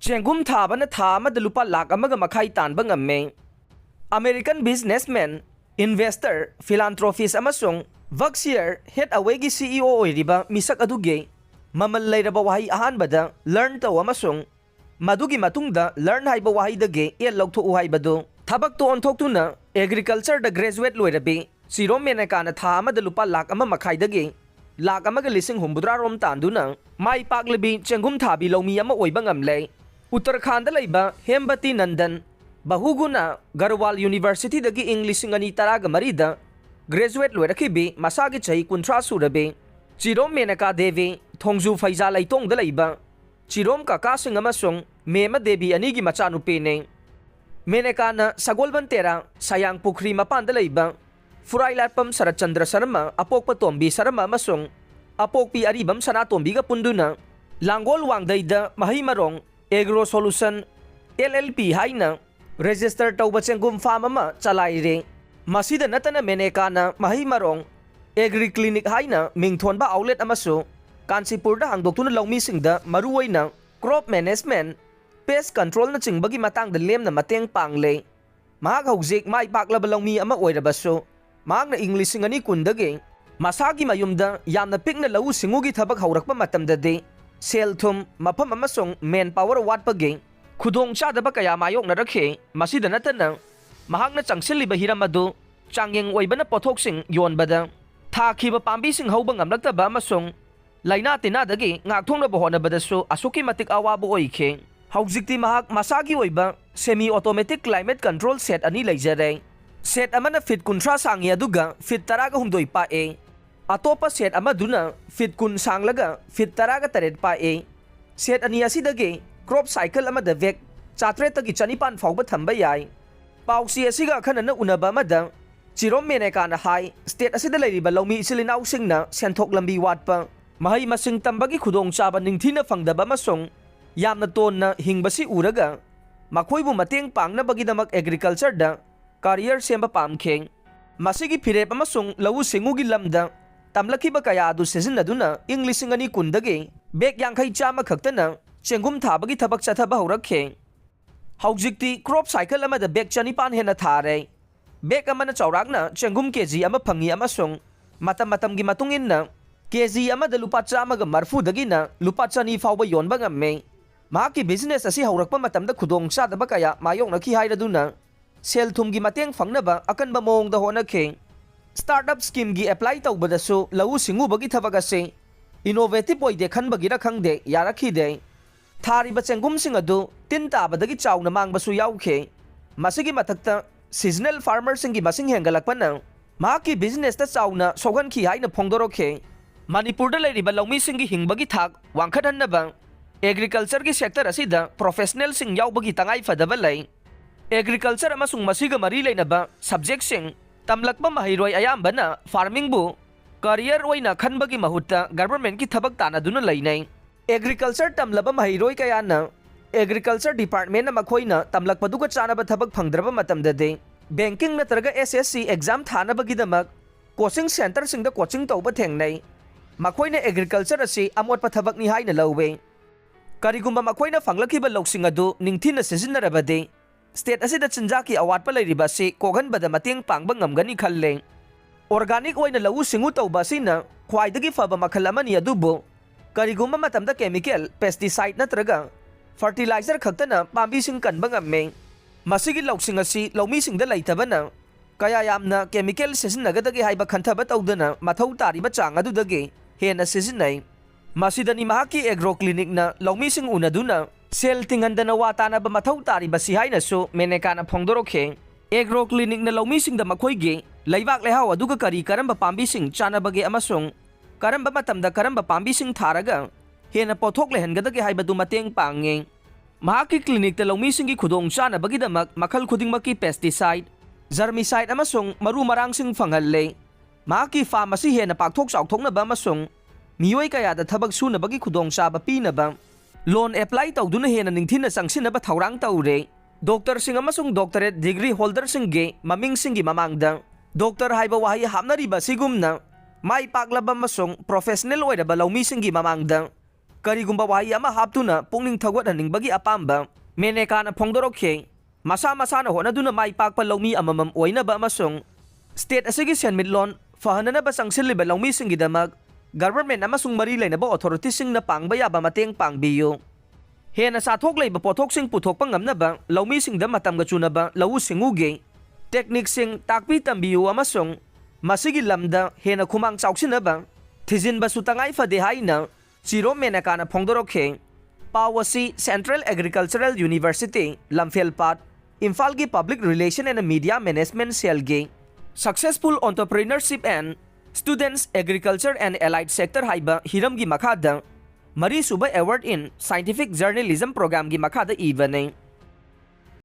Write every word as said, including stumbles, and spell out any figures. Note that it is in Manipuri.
ꯆꯦꯡꯒꯨꯝ ꯊꯥꯕꯅ ꯊꯥ ꯑꯃꯗ ꯂꯨꯄꯥ ꯂꯥꯈ ꯑꯃꯒ ꯃꯈꯥꯏ ꯇꯥꯟꯕ ꯉꯝꯃꯦ꯫ American businessman, investor, philanthropist ꯑꯃꯁꯨꯡ Berkshire Hathawayꯒꯤ C E O ꯑꯣꯏꯔꯤꯕ ꯃꯤꯁꯛ ꯑꯗꯨꯒꯤ ꯃꯃꯜ ꯂꯩꯔꯕ ꯋꯥꯍꯩ ꯑꯍꯥꯟꯕꯗ "learn" ꯇꯧ ꯑꯃꯁꯨꯡ ꯃꯗꯨꯒꯤ ꯃꯇꯨꯡꯗ "learn" ꯍꯥꯏꯕ ꯋꯥꯍꯩꯗꯒꯤ "ꯑꯦꯜ" ꯂꯧꯊꯣꯛꯎ ꯍꯥꯏꯕꯗꯨ ꯊꯕꯛꯇ ꯑꯣꯟꯊꯣꯛꯇꯨꯅ agricultureꯗ graduate ꯂꯣꯏꯔꯕꯤ ꯆꯤꯔꯣꯝ ꯃꯦꯅꯦꯀꯥꯅ ꯊꯥ ꯑꯃꯗ ꯂꯨꯄꯥ ꯂꯥꯈ ꯑꯃ ꯃꯈꯥꯏꯗꯒꯤ ꯂꯥꯈ ꯑꯃꯒ ꯂꯤꯁꯤꯡ ꯍꯨꯝꯐꯨꯇꯔꯥ ꯔꯣꯝ ꯇꯥꯟꯗꯨꯅ ꯃꯥꯏ ꯄꯥꯛꯂꯕꯤ ꯆꯦꯡꯒꯨꯝ ꯊꯥꯕꯤ ꯂꯧꯃꯤ ꯑꯃ ꯑꯣꯏꯕ ꯉꯝꯂꯦ꯫ ꯎꯠꯇꯔꯈꯥꯟꯗ ꯂꯩꯕ ꯍꯦꯝꯕꯇꯤ ꯅꯟꯗꯟ ꯕꯍꯨꯒꯨꯅ ꯒꯔꯋꯥꯜ ꯌꯨꯅꯤꯚꯔꯁꯤꯇꯤꯗꯒꯤ ꯏꯪ ꯂꯤꯁꯤꯡ ꯑꯅꯤ ꯇꯔꯥꯒ ꯃꯔꯤꯗ graduate ꯂꯣꯏꯔꯛꯈꯤꯕꯤ ꯃꯁꯥꯒꯤ ꯆꯍꯤ ꯀꯨꯟꯊ꯭ꯔꯥ ꯁꯨꯔꯕꯤ ꯆꯤꯔꯣꯝ ꯃꯦꯅꯦꯀꯥ ꯗꯦꯕꯤ ꯊꯣꯡꯖꯨ ꯐꯩꯖꯥ ꯂꯩꯇꯣꯡꯗ ꯂꯩꯕ ꯆꯤꯔꯣꯝ ꯀꯀꯥꯁꯤꯡ ꯑꯃꯁꯨꯡ ꯃꯦꯃ ꯗꯦꯕꯤ ꯑꯅꯤꯒꯤ ꯃꯆꯥꯅꯨꯄꯤꯅꯤ꯫ ꯃꯦꯅꯦꯀꯥꯅ ꯁꯒꯣꯜꯕꯟ ꯇꯦꯔꯥ, ꯁꯌꯥꯡ ꯄꯨꯈ꯭ꯔꯤ ꯃꯄꯥꯟꯗ ꯂꯩꯕ ꯐꯨꯔꯥꯏꯂꯥꯠꯄꯝ ꯁꯔꯠꯆꯟꯗ꯭ꯔ ꯁꯔꯃ, ꯑꯄꯣꯛꯄ ꯇꯣꯝꯕꯤ ꯁꯔꯃ ꯑꯃꯁꯨꯡ ꯑꯄꯣꯛꯄꯤ ꯑꯔꯤꯕꯝ ꯁꯅꯥꯇꯣꯝꯕꯤꯒ ꯄꯨꯟꯗꯨꯅ ꯂꯥꯡꯒꯣꯜ ꯋꯥꯡꯗꯩꯗ ꯃꯍꯩ ꯃꯔꯣꯡ, Agro Solution L L P ꯍꯥꯏꯅ register ꯇꯧꯕ ꯆꯦꯡꯒꯨꯝ farm ꯑꯃ ꯆꯂꯥꯏꯔꯦ꯫ ꯃꯁꯤꯗ ꯅꯠꯇꯅ ꯃꯦꯅꯦꯀꯥꯅ ꯃꯍꯩ ꯃꯔꯣꯡ, Agri Clinic ꯍꯥꯏꯅ ꯃꯤꯡꯊꯣꯟꯕ outlet ꯑꯃꯁꯨ ꯀꯥꯟꯆꯤꯄꯨꯔꯗ ꯍꯥꯡꯗꯣꯛꯇꯨꯅ ꯂꯧꯃꯤꯁꯤꯡꯗ ꯃꯔꯨꯑꯣꯏꯅ crop management, pest controlꯅꯆꯤꯡꯕꯒꯤ ꯃꯇꯥꯡꯗ ꯂꯦꯝꯅ ꯃꯇꯦꯡ ꯄꯥꯡꯂꯦ꯫ ꯃꯍꯥꯛ ꯍꯧꯖꯤꯛ ꯃꯥꯏ ꯄꯥꯛꯂꯕ ꯂꯧꯃꯤ ꯑꯃ ꯑꯣꯏꯔꯕꯁꯨ, ꯃꯍꯥꯛꯅ ꯏꯪ ꯂꯤꯁꯤꯡ ꯑꯅꯤ ꯀꯨꯟꯗꯒꯤ ꯃꯁꯥꯒꯤ ꯃꯌꯨꯝꯗ ꯌꯥꯝꯅ ꯄꯤꯛꯅ ꯂꯧꯎ ꯁꯤꯡꯎꯒꯤ ꯊꯕꯛ ꯍꯧꯔꯛꯄ ꯃꯇꯝꯗꯗꯤ, ꯁꯦꯜ ꯊꯨꯝ, ꯃꯐꯝ ꯑꯃꯁꯨꯡ manpower ꯋꯥꯠꯄꯒꯤ ꯈꯨꯗꯣꯡꯆꯥꯗꯕ ꯀꯌꯥ ꯃꯥꯌꯣꯛꯅꯔꯛꯈꯤ꯫ ꯃꯁꯤꯗ ꯅꯠꯇꯅ, ꯃꯍꯥꯛꯅ ꯆꯪꯁꯤꯜꯂꯤꯕ ꯍꯤꯔꯝ ꯑꯗꯨ ꯆꯥꯡꯌꯦꯡ ꯑꯣꯏꯕꯅ ꯄꯣꯠꯊꯣꯛꯁꯤꯡ ꯌꯣꯟꯕꯗ ꯊꯥꯈꯤꯕ ꯄꯥꯝꯕꯤꯁꯤꯡ ꯍꯧꯕ ꯉꯝꯂꯛꯇꯕ ꯑꯃꯁꯨꯡ ꯂꯥꯏꯅꯥ ꯇꯤꯟꯅꯥꯗꯒꯤ ꯉꯥꯛꯊꯣꯛꯅꯕ ꯍꯣꯠꯅꯕꯗꯁꯨ ꯑꯁꯨꯛꯀꯤ ꯃꯇꯤꯛ ꯑꯋꯥꯕ ꯑꯣꯏꯈꯤ꯫ ꯍꯧꯖꯤꯛꯇꯤ ꯃꯍꯥꯛ ꯃꯁꯥꯒꯤ ꯑꯣꯏꯕ semi automatic climate control shed ꯑꯅꯤ ꯂꯩꯖꯔꯦ꯫ Shed ꯑꯃꯅ feet ꯀꯨꯟꯊ꯭ꯔꯥ ꯁꯥꯡꯉꯤ, ꯑꯗꯨꯒ feet ꯇꯔꯥꯒ ꯍꯨꯝꯗꯣꯏ ꯄꯥꯛꯏ꯫ ꯑꯇꯣꯞꯄ shed ꯑꯃꯗꯨꯅ feet ꯀꯨꯟ ꯁꯥꯡꯂꯒ feet ꯇꯔꯥꯒ ꯇꯔꯦꯠ ꯄꯥꯛꯏ꯫ Shed ꯑꯅꯤ ꯑꯁꯤꯗꯒꯤ crop cycle ꯑꯃꯗ bag ꯆꯥꯇ꯭ꯔꯦꯠꯇꯒꯤ ꯆꯅꯤꯄꯥꯟ ꯐꯥꯎꯕ ꯊꯝꯕ ꯌꯥꯏ꯫ ꯄꯥꯎꯆꯦ ꯑꯁꯤꯒ ꯑꯈꯟꯅꯅ ꯎꯅꯕ ꯑꯃꯗ ꯆꯤꯔꯣꯝ ꯃꯦꯅꯦꯀꯥꯅ ꯍꯥꯏ, state ꯑꯁꯤꯗ ꯂꯩꯔꯤꯕ ꯂꯧꯃꯤ ꯏꯆꯤꯜ ꯏꯅꯥꯎꯁꯤꯡꯅ ꯁꯦꯟꯊꯣꯛ ꯂꯝꯕꯤ ꯋꯥꯠꯄ, ꯃꯍꯩ ꯃꯁꯤꯡ ꯇꯝꯕꯒꯤ ꯈꯨꯗꯣꯡꯆꯥꯕ ꯅꯤꯡꯊꯤꯅ ꯐꯪꯗꯕ ꯑꯃꯁꯨꯡ ꯌꯥꯝꯅ ꯇꯣꯟꯅ ꯍꯤꯡꯕꯁꯤ ꯎꯔꯒ ꯃꯈꯣꯏꯕꯨ ꯃꯇꯦꯡ ꯄꯥꯡꯅꯕꯒꯤꯗꯃꯛ agricultureꯗ career ꯁꯦꯝꯕ ꯄꯥꯝꯈꯤ꯫ ꯃꯁꯤꯒꯤ ꯐꯤꯔꯦꯞ ꯑꯃꯁꯨꯡ ꯂꯧꯎ ꯁꯤꯡꯎꯒꯤ ꯂꯝꯗ ꯇꯝꯂꯛꯈꯤꯕ ꯀꯌꯥ ꯑꯗꯨ ꯁꯤꯖꯤꯟꯅꯗꯨꯅ ꯏꯪ ꯂꯤꯁꯤꯡ ꯑꯅꯤ ꯀꯨꯟꯗꯒꯤ bag ꯌꯥꯡꯈꯩ ꯆꯥꯝꯃ ꯈꯛꯇꯅ ꯆꯦꯡꯒꯨꯝ ꯊꯥꯕꯒꯤ ꯊꯕꯛ ꯆꯠꯊꯕ ꯍꯧꯔꯛꯈꯤ꯫ ꯍꯧꯖꯤꯛꯇꯤ crop cycle ꯑꯃꯗ bag ꯆꯅꯤꯄꯥꯟ ꯍꯦꯟꯅ ꯊꯥꯔꯦ꯫ Bag ꯑꯃꯅ ꯆꯥꯎꯔꯥꯛꯅ ꯆꯦꯡꯒꯨꯝ ꯀꯦ ꯖꯤ ꯑꯃ ꯐꯪꯏ ꯑꯃꯁꯨꯡ ꯃꯇꯝ ꯃꯇꯝꯒꯤ ꯃꯇꯨꯡ ꯏꯟꯅ ꯀꯦ ꯖꯤ ꯑꯃꯗ ꯂꯨꯄꯥ ꯆꯥꯝꯃꯒ ꯃꯔꯐꯨꯗꯒꯤꯅ ꯂꯨꯄꯥ ꯆꯅꯤ ꯐꯥꯎꯕ ꯌꯣꯟꯕ ꯉꯝꯃꯤ꯫ ꯃꯍꯥꯛꯀꯤ business ꯑꯁꯤ ꯍꯧꯔꯛꯄ ꯃꯇꯝꯗ ꯈꯨꯗꯣꯡꯆꯥꯗꯕ ꯀꯌꯥ ꯃꯥꯌꯣꯛꯅꯈꯤ ꯍꯥꯏꯔꯗꯨꯅ ꯁꯦꯜ ꯊꯨꯝꯒꯤ ꯃꯇꯦꯡ ꯐꯪꯅꯕ ꯑꯀꯟꯕ ꯃꯑꯣꯡꯗ ꯍꯣꯠꯅꯈꯤ꯫ Startup schemeꯒꯤ apply ꯇꯧꯕꯗꯁꯨ ꯂꯧꯎ ꯁꯤꯡꯎꯕꯒꯤ ꯊꯕꯛ ꯑꯁꯤ innovative ꯑꯣꯏꯗꯦ ꯈꯟꯕꯒꯤꯔ ꯈꯪꯗꯦ, ꯌꯥꯔꯛꯈꯤꯗꯦ꯫ ꯊꯥꯔꯤꯕ ꯆꯦꯡꯒꯨꯝꯁꯤꯡ ꯑꯗꯨ ꯇꯤꯟ ꯇꯥꯕꯗꯒꯤ ꯆꯥꯎꯅ ꯃꯥꯡꯕꯁꯨ ꯌꯥꯎꯈꯤ꯫ ꯃꯁꯤꯒꯤ ꯃꯊꯛꯇ seasonal farmerꯁꯤꯡꯒꯤ ꯃꯁꯤꯡ ꯍꯦꯟꯒꯠꯂꯛꯄꯅ ꯃꯍꯥꯛꯀꯤ businessꯇ ꯆꯥꯎꯅ ꯁꯣꯛꯍꯟꯈꯤ ꯍꯥꯏꯅ ꯐꯣꯡꯗꯣꯔꯛꯈꯤ꯫ ꯃꯅꯤꯄꯨꯔꯗ ꯂꯩꯔꯤꯕ ꯂꯧꯃꯤꯁꯤꯡꯒꯤ ꯍꯤꯡꯕꯒꯤ ꯊꯥꯛ ꯋꯥꯡꯈꯠꯍꯟꯅꯕ agricultureꯒꯤ sector ꯑꯁꯤꯗ professionalꯁꯤꯡ ꯌꯥꯎꯕꯒꯤ ꯇꯉꯥꯏ ꯐꯗꯕ ꯂꯩ꯫ Agriculture ꯑꯃꯁꯨꯡ ꯃꯁꯤꯒ ꯃꯔꯤ ꯂꯩꯅꯕ subjectꯁꯤꯡ ꯇꯝꯂꯛꯄ ꯃꯍꯩꯔꯣꯏ ꯑꯌꯥꯝꯕꯅ farmingꯕꯨ career ꯑꯣꯏꯅ ꯈꯟꯕꯒꯤ ꯃꯍꯨꯠꯇ governmentꯀꯤ ꯊꯕꯛ ꯇꯥꯟꯅꯗꯨꯅ ꯂꯩꯅꯩ꯫ Agriculture ꯇꯝꯂꯕ ꯃꯍꯩꯔꯣꯏ ꯀꯌꯥꯅ agriculture departmentꯅ ꯃꯈꯣꯏꯅ ꯇꯝꯂꯛꯄꯗꯨꯒ ꯆꯥꯅꯕ ꯊꯕꯛ ꯐꯪꯗ꯭ꯔꯕ ꯃꯇꯝꯗꯗꯤ banking ꯅꯠꯇ꯭ꯔꯒ S S C exam ꯊꯥꯅꯕꯒꯤꯗꯃꯛ coaching centreꯁꯤꯡꯗ coaching ꯇꯧꯕ ꯊꯦꯡꯅꯩ꯫ ꯃꯈꯣꯏꯅ agriculture ꯑꯁꯤ ꯑꯃꯣꯠꯄ ꯊꯕꯛꯅꯤ ꯍꯥꯏꯅ ꯂꯧꯏ꯫ ꯀꯔꯤꯒꯨꯝꯕ ꯃꯈꯣꯏꯅ ꯐꯪꯂꯛꯈꯤꯕ ꯂꯧꯁꯤꯡ ꯑꯗꯨ ꯅꯤꯡꯊꯤꯅ ꯁꯤꯖꯤꯟꯅꯔꯕꯗꯤ, state ꯑꯁꯤꯗ ꯆꯤꯟꯖꯥꯛꯀꯤ ꯑꯋꯥꯠꯄ ꯂꯩꯔꯤꯕ ꯑꯁꯤ ꯀꯣꯛꯍꯟꯕꯗ ꯃꯇꯦꯡ ꯄꯥꯡꯕ ꯉꯝꯒꯅꯤ ꯈꯜꯂꯦ꯫ Organic ꯑꯣꯏꯅ ꯂꯧꯎ ꯁꯤꯡꯎ ꯇꯧꯕ ꯑꯁꯤꯅ ꯈ꯭ꯋꯥꯏꯗꯒꯤ ꯐꯕ ꯃꯈꯜ ꯑꯃꯅꯤ, ꯑꯗꯨꯕꯨ ꯀꯔꯤꯒꯨꯝꯕ ꯃꯇꯝꯗ chemical, pesticide ꯅꯠꯇ꯭ꯔꯒ fertilizer ꯈꯛꯇꯅ ꯄꯥꯝꯕꯤꯁꯤꯡ ꯀꯟꯕ ꯉꯝꯃꯤ꯫ ꯃꯁꯤꯒꯤ ꯂꯧꯁꯤꯡ ꯑꯁꯤ ꯂꯧꯃꯤꯁꯤꯡꯗ ꯂꯩꯇꯕꯅ ꯀꯌꯥ ꯌꯥꯝꯅ chemical ꯁꯤꯖꯤꯟꯅꯒꯗꯒꯦ ꯍꯥꯏꯕ ꯈꯟꯊꯕ ꯇꯧꯗꯅ ꯃꯊꯧ ꯇꯥꯔꯤꯕ ꯆꯥꯡ ꯑꯗꯨꯗꯒꯤ ꯍꯦꯟꯅ ꯁꯤꯖꯤꯟꯅꯩ꯫ ꯃꯁꯤꯗꯅꯤ ꯃꯍꯥꯛꯀꯤ agro clinicꯅ ꯂꯧꯃꯤꯁꯤꯡ ꯎꯅꯗꯨꯅ ꯁꯦꯜ ꯇꯤꯡꯍꯟꯗꯅ ꯋꯥ ꯇꯥꯅꯕ ꯃꯊꯧ ꯇꯥꯔꯤꯕꯁꯤ ꯍꯥꯏꯅꯁꯨ ꯃꯦꯅꯦꯀꯥꯅ ꯐꯣꯡꯗꯣꯔꯛꯈꯤ꯫ Agro clinicꯅ ꯂꯧꯃꯤꯁꯤꯡꯗ ꯃꯈꯣꯏꯒꯤ ꯂꯩꯕꯥꯛ ꯂꯩꯍꯥꯎ ꯑꯗꯨꯒ ꯀꯔꯤ ꯀꯔꯝꯕ ꯄꯥꯝꯕꯤꯁꯤꯡ ꯆꯥꯅꯕꯒꯦ ꯑꯃꯁꯨꯡ ꯀꯔꯝꯕ ꯃꯇꯝꯗ ꯀꯔꯝꯕ ꯄꯥꯝꯕꯤꯁꯤꯡ ꯊꯥꯔꯒ ꯍꯦꯟꯅ ꯄꯣꯠꯊꯣꯛ ꯂꯩꯍꯟꯒꯗꯒꯦ ꯍꯥꯏꯕꯗꯨ ꯃꯇꯦꯡ ꯄꯥꯡꯉꯤ꯫ ꯃꯍꯥꯛꯀꯤ clinicꯇ ꯂꯧꯃꯤꯁꯤꯡꯒꯤ ꯈꯨꯗꯣꯡ ꯆꯥꯅꯕꯒꯤꯗꯃꯛ ꯃꯈꯜ ꯈꯨꯗꯤꯡꯃꯛꯀꯤ pesticide, germicide ꯑꯃꯁꯨꯡ ꯃꯔꯨ ꯃꯔꯥꯡꯁꯤꯡ ꯐꯪꯍꯜꯂꯦ꯫ ꯃꯍꯥꯛꯀꯤ farm ꯑꯁꯤ ꯍꯦꯟꯅ ꯄꯥꯛꯊꯣꯛ ꯆꯥꯎꯊꯣꯛꯅꯕ ꯑꯃꯁꯨꯡ ꯃꯤꯑꯣꯏ ꯀꯌꯥꯗ ꯊꯕꯛ ꯁꯨꯅꯕꯒꯤ ꯈꯨꯗꯣꯡꯆꯥꯕ ꯄꯤꯅꯕ loan apply ꯇꯧꯗꯨꯅ ꯍꯦꯟꯅ ꯅꯤꯡꯊꯤꯅ ꯆꯪꯁꯤꯟꯅꯕ ꯊꯧꯔꯥꯡ ꯇꯧꯔꯦ꯫ Doctorꯁꯤꯡ ꯑꯃꯁꯨꯡ doctorate degree holderꯁꯤꯡꯒꯤ ꯃꯃꯤꯡꯁꯤꯡꯒꯤ ꯃꯃꯥꯡꯗ doctor ꯍꯥꯏꯕ ꯋꯥꯍꯩ ꯍꯥꯞꯅꯔꯤꯕ ꯑꯁꯤꯒꯨꯝꯅ ꯃꯥꯏ ꯄꯥꯛꯂꯕ ꯑꯃꯁꯨꯡ professional ꯑꯣꯏꯔꯕ ꯂꯧꯃꯤꯁꯤꯡꯒꯤ ꯃꯃꯥꯡꯗ ꯀꯔꯤꯒꯨꯝꯕ ꯋꯥꯍꯩ ꯑꯃ ꯍꯥꯞꯇꯨꯅ ꯄꯨꯛꯅꯤꯡ ꯊꯧꯒꯠꯍꯟꯅꯤꯡꯕꯒꯤ ꯑꯄꯥꯝꯕ ꯃꯦꯅꯦꯀꯥꯅ ꯐꯣꯡꯗꯣꯔꯛꯈꯤ꯫ ꯃꯁꯥ ꯃꯁꯥꯅ ꯍꯣꯠꯅꯗꯨꯅ ꯃꯥꯏ ꯄꯥꯛꯄ ꯂꯧꯃꯤ ꯑꯃꯃꯝ ꯑꯣꯏꯅꯕ ꯑꯃꯁꯨꯡ ꯁ꯭ꯇꯦꯠ ꯑꯁꯤꯒꯤ ꯁꯦꯟꯃꯤꯠꯂꯣꯟ ꯐꯍꯟꯅꯅꯕ ꯆꯪꯁꯤꯜꯂꯤꯕ ꯂꯧꯃꯤꯁꯤꯡꯒꯤꯗꯃꯛ ꯒꯚꯔꯟꯃꯦꯟꯠ ꯑꯃꯁꯨꯡ ꯃꯔꯤ ꯂꯩꯅꯕ ꯑꯣꯊꯣꯔꯤꯇꯤꯁꯤꯡꯅ ꯄꯥꯡꯕ ꯌꯥꯕ ꯃꯇꯦꯡ ꯄꯥꯡꯕꯤꯌꯨ꯫ ꯍꯦꯟꯅ ꯆꯥꯊꯣꯛ ꯂꯩꯕ ꯄꯣꯠꯊꯣꯛꯁꯤꯡ ꯄꯨꯊꯣꯛꯄ ꯉꯝꯅꯕ ꯂꯧꯃꯤꯁꯤꯡꯗ ꯃꯇꯝꯒ ꯆꯨꯅꯕ ꯂꯧꯎ ꯁꯤꯡꯎꯒꯤ ꯇꯦꯛꯅꯤꯛꯁꯤꯡ ꯇꯥꯛꯄꯤ ꯇꯝꯕꯤꯌꯨ ꯑꯃꯁꯨꯡ ꯃꯁꯤꯒꯤ ꯂꯝꯗ ꯍꯦꯟꯅ ꯈꯨꯃꯥꯡ ꯆꯥꯎꯁꯤꯟꯅꯕ ꯊꯤꯖꯤꯟꯕꯁꯨ ꯇꯉꯥꯏ ꯐꯗꯦ ꯍꯥꯏꯅ ꯆꯤꯔꯣꯝ ꯃꯦꯅꯀꯥꯅ ꯐꯣꯡꯗꯣꯔꯛꯈꯤ꯫ ꯄꯥꯎ ꯑꯁꯤ Central Agricultural University, ꯂꯝꯐꯦꯜꯄꯥꯠ, ꯏꯝꯐꯥꯜꯒꯤ Public Relation and Media Management Cellꯒꯤ Successful Entrepreneurship and Students Agriculture and Allied Sector ꯍꯥꯏꯕ ꯍꯤꯔꯝꯒꯤ ꯃꯈꯥꯗ ꯃꯔꯤꯁꯨꯕ Award in Scientific Journalism Programꯒꯤ ꯃꯈꯥꯗ ꯏꯕꯅꯤ꯫